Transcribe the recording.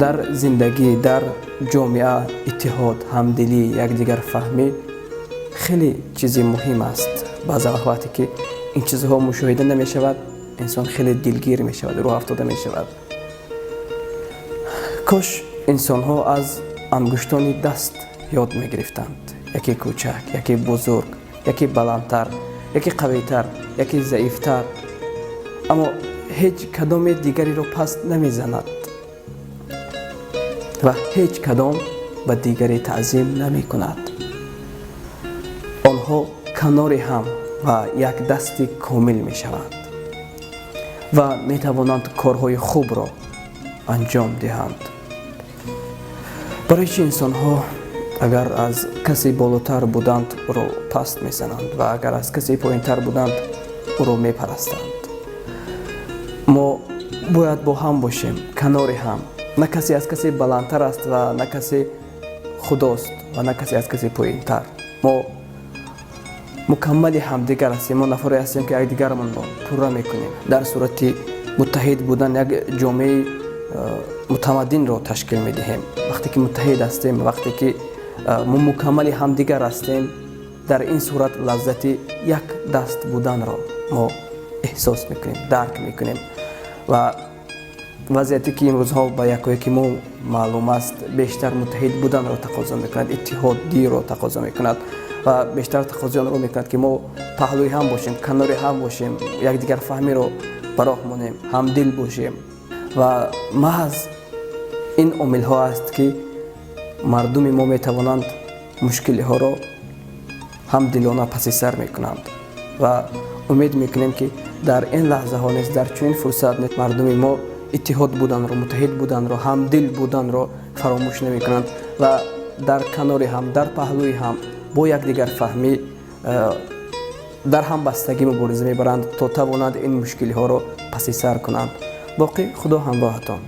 Дар зиндагӣ, дар ҷомеа иттиҳод, ҳамдилӣ, якдигарфаҳмӣ хеле чизи муҳим аст. Баъза вақт, вақте ки ин чизҳо мушоҳида намешавад, инсон хеле дилгир мешавад, рӯҳафтода мешавад. Кош инсонҳо аз ангуштони даст ёд мегирифтанд: яке кӯчак, яке бузург, яке баландтар, яке қавитар, яке заифтар, аммо ҳеҷ кадоме дигареро паст намезанад ва ҳеҷ кадом ба дигаре таъзим намекунад. Онҳо канори ҳам ва як дасти комил мешаванд ва метавонанд корҳои хубро анҷом диҳанд. Барои чӣ инсонҳо агар аз касе болотар буданд, ӯро паст мезананд ва агар аз касе поинтар буданд, ӯро мепарастанд? Мо бояд бо ҳам бошем, канори ҳам. На касе аз касе баландтар аст ва на касе худост ва на касе аз касе поинтар. Мо мукаммали ҳамдигар ҳастем. Мо нафаре ҳастем, ки якдигарамонро пурра мекунем. Дар сурати муттаҳид будан як ҷомеаи мутамаддинро ташкил медиҳем. Вақте ки муттаҳид ҳастем, вақте ки мо мукаммали ҳамдигар ҳастем, дар ин сурат лаззати як даст буданро мо эҳсос мекунем, дарк мекунем. Ва вазъияте ки имрӯзҳо ба якояки мо маълум аст, бештар муттаҳид буданро тақозо мекунад, иттиҳодиро тақозо мекунад ва бештар тақозои онро мекунад, ки мо паҳлӯи ҳам бошем, канори ҳам бошем, якдигарфаҳмиро ба роҳ монем, ҳамдил бошем. Ва маҳз ин омилҳо аст, ки мардуми мо метавонанд мушкилиҳоро ҳамдилона паси сар мекунанд. Ва умед мекунем, ки дар ин лаҳзаҳо низ, дар чунин фурсат низ мардуми мо иттиҳод буданро, муттаҳид буданро, ҳамдил буданро фаромӯш намекунанд ва дар канори ҳам, дар паҳлӯи ҳам, бо якдигарфаҳмӣ, дар ҳамбастагӣ мубориза мебаранд, то тавонанд ин мушкилиҳоро паси сар кунанд. Боқӣ Худо ҳамроҳатон.